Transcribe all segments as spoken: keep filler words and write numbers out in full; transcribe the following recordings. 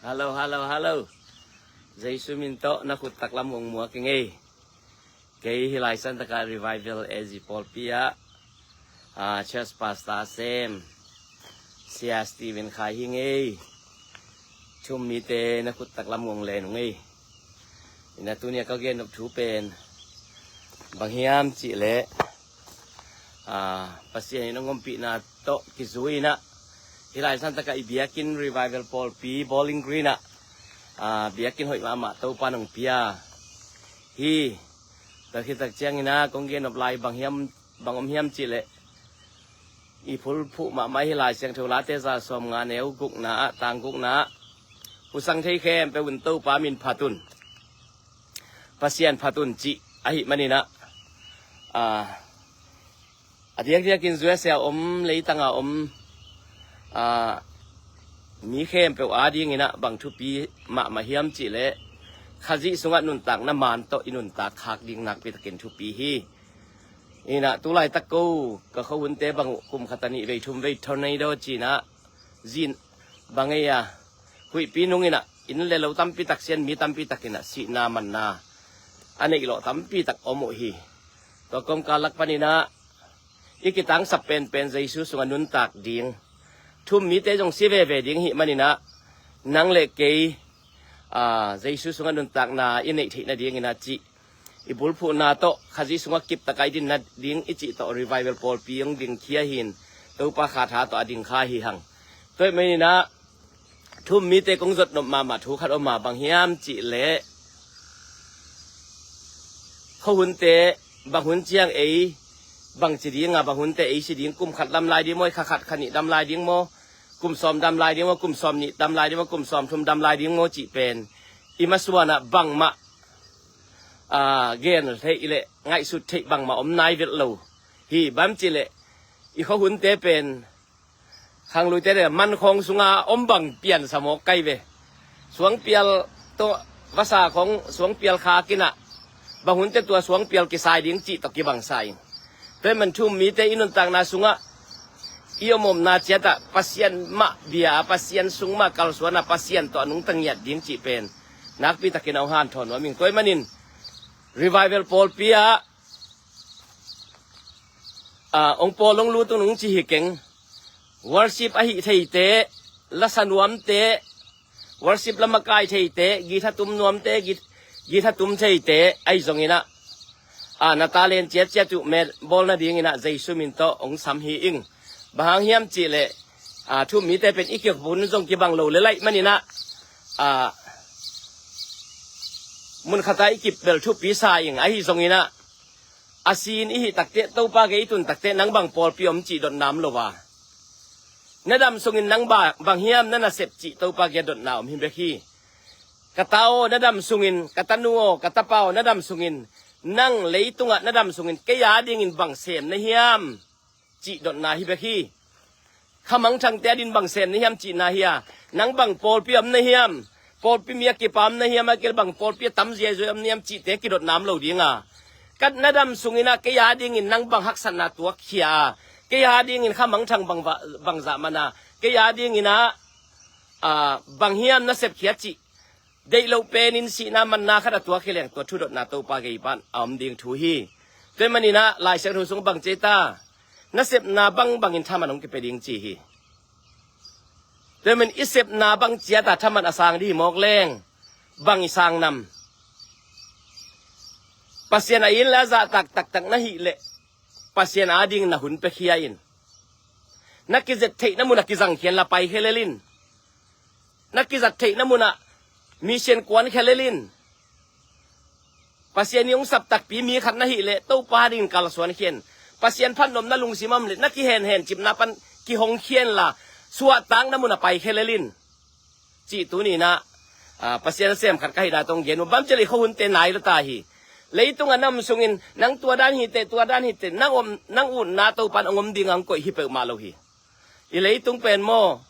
Hallo, hallo, hallo. Jesu min tawh na khut taklam hong muak ing ei. Kei hi lai Santaka Revival A Z pawlpi ah, ah, church pastor sem Sia Steven Khai hi ing ei. Thu-um mite na khut taklam hong len ung ei. Ina tuni a ka gen nop thu pen bang hiam cih leh, ah, Pasian in hong ompihna tawh kizui inah, hi lai Santaka i biakinn Revival pawlpi Bowling Green ah, ah, biakinn hoih mahmah Topa in hong pia hi. Tua khit tak ciangin ah kong gen nop lai bang hiam, bang om hiam cih leh, i phulphuh mahmah hi lai Siangtho Late za sawmnga neu gukna ah, tang gukna ah, husang thei khempeuh in Topa min phat un, Pasian phat un cih ahih manin ah, ah, a diakdiakin U S A a om, leitang a om, ah, mi khempeuh adingin ah bang thupi mahmah hiam cih leh, Khazih sungah nuntakna man tawh i nuntak khak ding nakpi takin thupi hi. Inah tu laitak ko ka khuahunte bang uh kum khat a nih vei thum vei tornado ci-in ah, zin bang ei a, huihpi nung inah inn le lo tampi tak sian, mi tampi tak inah sihna manna a neih lawh tampi tak om uh hi. Tua kawmkal lak panin ah i kitangsap penpen Jesu sungah nuntak ding, thu-um mite zong si veve ding ahih manin ah, nang le kei, ah, Jesu sungah nuntakna i neih theih nadingin ah cih, i bulphuhna tawh Khazih sungah kiptak a i din nading i cih tawh Revival pawlpi hong dingkhia hi-in, Topa kha tha tawh a dingkha hi hang. Tua ahih manin ah thu-um mite kong zot nop mahmah thu khat om a, bang hiam cih leh, khuahunte bang hun ciang ei bang ci ding a, bang hunte ei si ding, kum khat dam lai ding maw, kha khat kha nih dam lai ding maw, kum sawm dam lai ding maw, kum sawm nih dam lai ding maw, kum sawm thum dam lai ding maw cih pen i masuan ah bangmah, ah, gen theih leh ngaihsut theih bangmah om nai vet lo hi. Bang hiam cih leh, i khuahunte pen khangluite le mankhawng sunga om bang piansa mawk kai ve. Suangpial tawh vasa khawng suangpial khak inah, bang hunte tua suangpial kisai ding cih tawh kibangsa in. Tua ahih manin thu-um mite i nuntakna sungah i om omna ciat ah Pasian mah bia a, Pasian sung mah kalsuan a, Pasian tawh a nungta ngiat ding cih pen nakpi takin a hong hanthawn nuam ing. Tua ahih manin Revival pawlpi ah, ah, hong pawl hong lut un hong ci hi keng. Worship a hih theite, lasa nuamte, worship la makai theite, guitar tum nuamte, gui-, guitar tum theite ahi zongin ah, ah, na talent ciatciat uh met bawl nadingin ah Jesu min tawh hong sam hi ing. Bang hang hiam cih leh, ah, thu-um mite pen i kikhop hun zong kibang lo lel ahih manin ah, ah, mun khat ah i kipbel thupi sa ing. Ahi zongin ah, a sin i hih takteh, Topa gei i tun takteh, nang bang pawlpi om cih dotna om lo a, na dam sungin nang ba-, bang hiam na nasep cih Topa gei a dotna om hi bek hi. Ka ta aw, na dam sungin, ka tanu aw, ka tapa aw, na dam sungin, nang leitungah na dam sungin kei adingin bang sem na hiam cih dotna hi bek hi. Kha mangthangte adin bang sem na hiam cihna hi a, nang bang pawlpi om na hiam, pawlpi mi a kipa om na hiam, a kei bang pawlpi a tam ziazui om na hiam cihte kidotna om lo ding a, ka na dam sungin ah kei adingin nang bang haksatna tuakkhia a, kei adingin kha mangthang bang va-, bang zah man a, kei adingin ah, ah, bang hiam na sepkhia cih deih loh penin sihna manna khat a tuakkhia leng tua thudotna Topa gei pan a om ding thu hi. Tua ahih manin ah Lai Siangtho sung bang ci ta, na sepna bangbangin thaman hong kipia ding ci hi. Tua ahih manin i sepna bang ciat a thaman a sang ding hi mawk leng, bang i sang nam? Pasian a it le a zahtak taktak na hih leh, Pasian ading na hun piakhia in. Na kizet theihna mun a kizangkhia inla paikhia lel in. Na kizat theihna mun ah mission kuankhia lel in. Pasian in hong sap takpi mi khat na hih leh Topa adingin kalsuankhia in. Pasian phatnopna lungsim a om leh na kihenhen cipna pan kihongkhia inla, suahtakna mun a paikhia lel in, cih tuni-in ah, ah, Pasian a sem khat ka hihna tawh hong gen uh. Bang hiam cih leh i khuahunte nai lua ta hi. Leitungah na om sungin nang tua dan hi teh, tua dan hi teh, nang om, nang utna Topa in hong om dingin hong koih hi peuhmah lo hi. I leitung pen maw,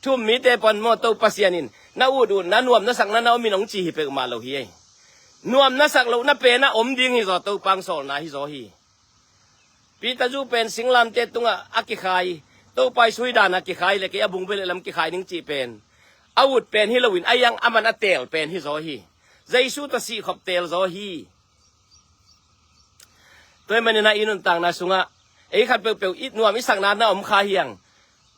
thu-um mite pen maw, Topa Pasian in na ut utna, nuam na sakna na om in hong ci hi peuhmah lo hi. Nuam na sak lohna pen ah om ding hi zaw, Topa hong sawlna hi zaw hi. Peter zu pen singlamteh tungah a kikhai, Topa i sui dan a kikhai leh kei a bung bel lam kikhai ning cih pen, a ut pen hi loin, a iang a man a teel pen hi zaw hi. Jesu tawh sihkhop teel zaw hi. Tua ahih manin ah i nuntakna sungah ei khat peuhpeuh i nuam i sakna na om kha hi hang.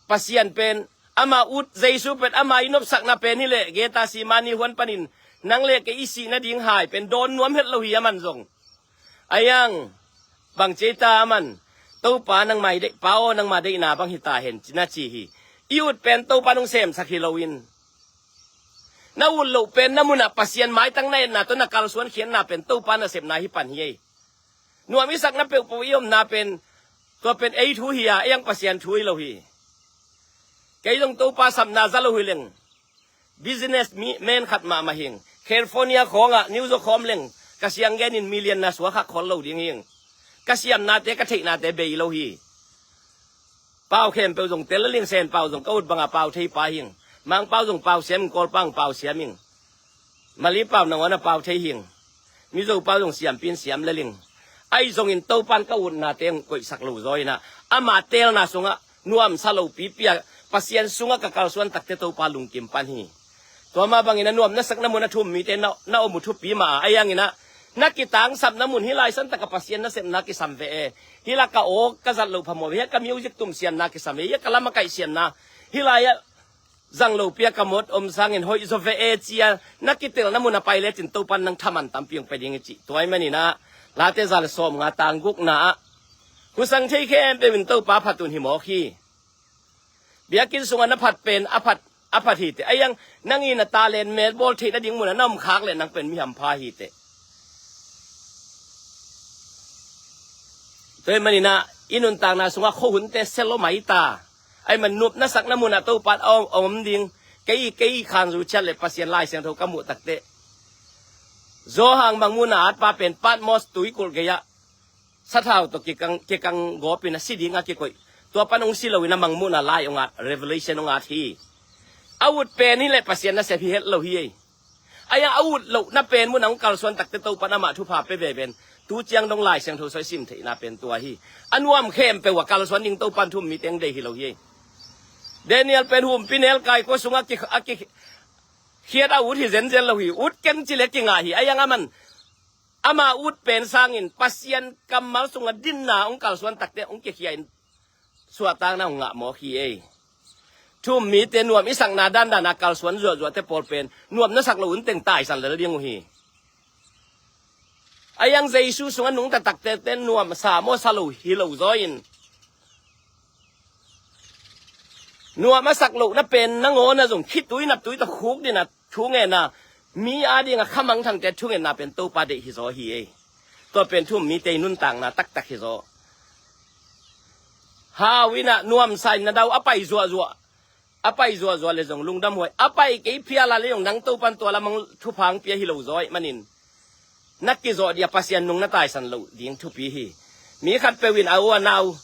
Pasian pen ama ut, Jesu pen ama i nopsakna pen hi leh, Gethsemane huan panin nang le kei i sih nading hai pen dawn nuam het lo hi a man zong. A iang bang ci ei ta a man, Topa nangmah i deih, Pa aw nangmah deihna bang hi ta hen, ci na ci hi. I ut pen Topa nong semsak hi loin, na ut loh pen na munah Pasian maitang na etna tawh na kalsuan khiatna pen Topa nasepna hi pan hi ei. Nuam i sakna peuhpeuh i omna pen, tua pen ei thu hi a, ei ang Pasian thu hi lo hi. Kei zong Topa sapna za lo hi leng, business mi, men khat mahmah hing. California khawngah news a khawm leng, ka siang genin million na suak khak khol lo ding hing. Ka siamnate, ka theihnate bei lo hi. Pau khempeuh zong tel a ling, Sen Pau zong ka ut banga pau thei pa hing. Mang Pau zong pau siam hing, Kawl Pau zong pau siam hing. Mali Pau nangawn a pau thei hing. Mizo Pau zong siampin siam le ling. Ahi zongin Topan ka utnate hong koihsak lo zaw inah, ama teelna sungah nuamsa lo pipi a Pasian sungah ka kalsuan takte Topa lungkim pan hi. Tua mah bangin a nuam na sakna mun a thu-um mite na, na om uh thupi mah a, a iang inah na kitangsapna mun, hih lai san takah Pasian nasepna kisam ve e. Hih lai ka awk ka zat loh phamawh ve, hiah ka music tum siamna kisam ve, hiah ka lamakaih siamna, hih lai-ah zang lopi a ka mawt om sangin hoih zaw ve e, ci-a na kitelna mun a pai lecin Topan nang thaman tampi hong pia ding hi ci. Tua ahih maninah Late za le sawmnga tang gukna ah, husang thei khempeuh in Topa phat un hi mawk hi. Biakinn sungah na phat pen a phat, a phat hi teh. A iang nang in a talent mel bawl theih nading munah na om khak leh nang pen mi hampha hi teh. Tua ahih maninah i nuntakna sungah khuahunte sia lo mai ta. Ahih man nuam na sakna munah Topa a om, a om ding. Kei, kei khanzu ciat le Pasian Lai Siangtho ka muh takteh, Johan bang munah atpa pen Patmos tuikulh gei-ah sathau tawh kikang, kikang gawpin a si dingah kikoih. Tua pan hong si loin a mangmuhna lai hong at, revelation hong at hi. A ut pen hi leh Pasian nasep hi het lo hi ei. A iang a ut lohna pen munah hong kalsuan takteh Topan amah thupha pia veve in, tu ciang dong Lai Siangtho sung i sim theihna pen tua hi. A nuam khempeuh a kalsuan ding Topan thu-um mite hong deih hi lo hi ei. Daniel pen humpinelkai khua sungah ki, a ki, khiat a ut hi zenzen lo hi. Ut keng ci le kingah hi. A iang a man ama ut pen sangin Pasian kammal sungah dinna hong kalsuan takteh hong kikhia in suahtakna hong ngah mawk hi ei. Thu-um mite nuam i sakna dandan a kalsuan zuahzuahte pawl pen nuam na sak loh unteng taisan lel ding uh hi. A iang Jesu sungah nungta taktete nuam a sa maw, sa lo hi lo zaw in, nuam a sak lohna pen nangawn a zong khitui naptui tawh khukdin a thungetna, mi ading a khamangthangte thungetna pen Topa deih hi zaw hi ei. Tua pen thu-um mite i nuntakna taktak hi zaw. Hau inah nuamsa in na dau a pai zuahzuah, a pai zuahzuah le zong lungdam huai. A pai kei phial a le zong nang Topan tua lamah thupha hong pia hi lo zaw ahih manin na kizawh dih a Pasian nung na taisan loh ding thupi hi. Mi khatpeuh in a u a nau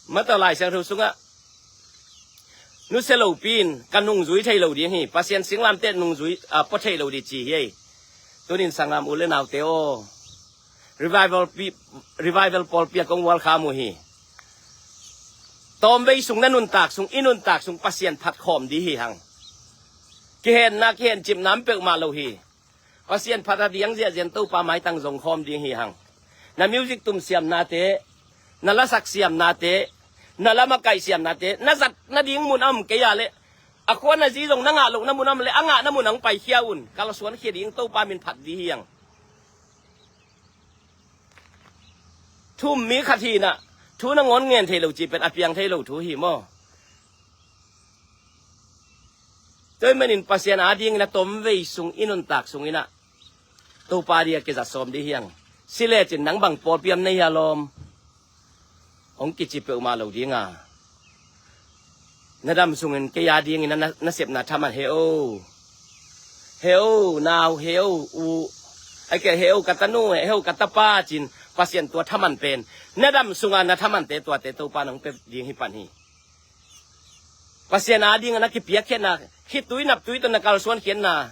mata Lai Siangtho sungah nusia lopi in ka nungzui thei lo ding hi. Pasian singlamteh nungzui, a, pua thei lo dih ci hi ei. Tunin sanggam u le naute aw, revival pi, revival pawlpi a kong welcome uh hi. Tawmvei sung na nuntak sung, i nuntak sung Pasian phat khawm dih hi hang. Kihenna, kihencipna om peuhmah lo hi. Pasian phat a diang ziahziah in Topa maitang zong khawm ding hi hang. Na music tum siamnate, na lasak siamnate, na lamakaih siamnate, na zat nading mun a om kei a leh, a khua na zi zong na ngah lohna mun a om leh, a ngahna mun a hong paikhia un. Kalsuan khia ding, Topa min phat dih hi hang. Thu-um mi khat hinah thu nangawn ngen thei lo cih pen a piang thei lo thu hi maw? Tua ahih manin Pasian adingin a tawmvei sung i nuntak sunginah Topa dih a kizat sawm dih hi hang. Si lecin nang bang pawlpi om na hi a lawm, hong kici peuhmah lo dinga, na dam sungin kei adingin na, na, nasepna thaman, he o, he o nau, he o u, a ke he o ka tanu, he o ka tapa cin Pasian tua thaman pen, na dam sunga na thamante tuate Topa nong pia ding hi pan hi. Pasian adinga na kipiakkhiatna, khitui naptui tawh na kalsuan khiatna,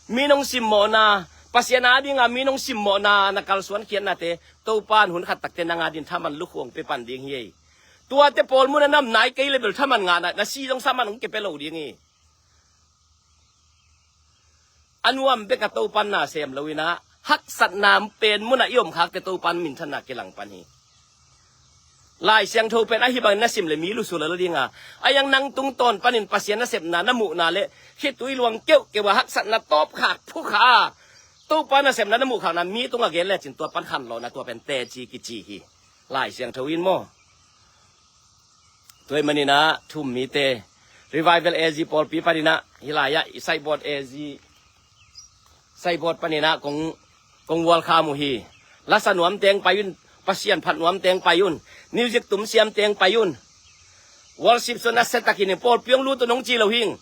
mi nong simmawhna, Pasian adinga mi nong simmawhna na kalsuan khiatnate Topa in hun khat takte nang adin thaman lukhuang pe pan ding hi ei. Tuate pawl mun a nam nai kei le bel thaman ngahna, na si zong saman hong kipia lo ding hi. a nuam bek a Topan na sem lo in ah, haksatna pen munah i om khakte Topan minthanna kilang pan hi. Lai Siangtho pen ahi bangin na sim le mi lusu lel ding a, a iang nang tungtawn panin Pasian nasepna na muhna le khitui luang keuhkeuh a haksatna tawpkhak phukha a, Topa nasepna na muhkhakna mi tungah gen lecin tua pan khanlawhna tua pen teci kici hi. Lai Siangtho in maw? Tua ahih manin ah thu-um mite, Revival A G pawlpi panin ah, hih lai-ah i Saibawt A G, Saibawt panin ah kong, kong welcome uh hi. Lasa nuam teng pai un, Pasian phat nuam teng pai un, music tum siam teng pai un. Worship sung nasia takin in, pawlpi hong lut un hong ci lo hing.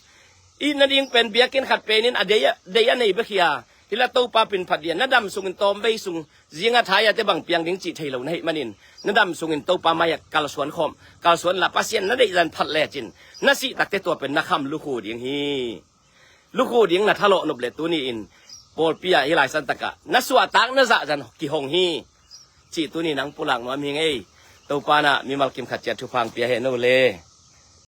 I na ding pen biakinn khat penin a dei a, dei a nei bek hi a, hih la Topa pin phat ding a, na dam sungin tawmvei sung, zing a thai a te bang piang ding cih thei lo na hih manin, na dam sungin Topa mai-ah kalsuan khawm, kalsuan la, Pasian na deih zah in phat lecin, na sih takte tua pen na kham lukhu ding hi. Lukhu ding na thalawh nop le tuni-in pawlpi ah hih lai santak ah na suahtak na zah zah in kihong hi, cih tuni nang pulak nuam hing ei. Topa in ah mimal kim khat ciat thupha hong pia hen o le.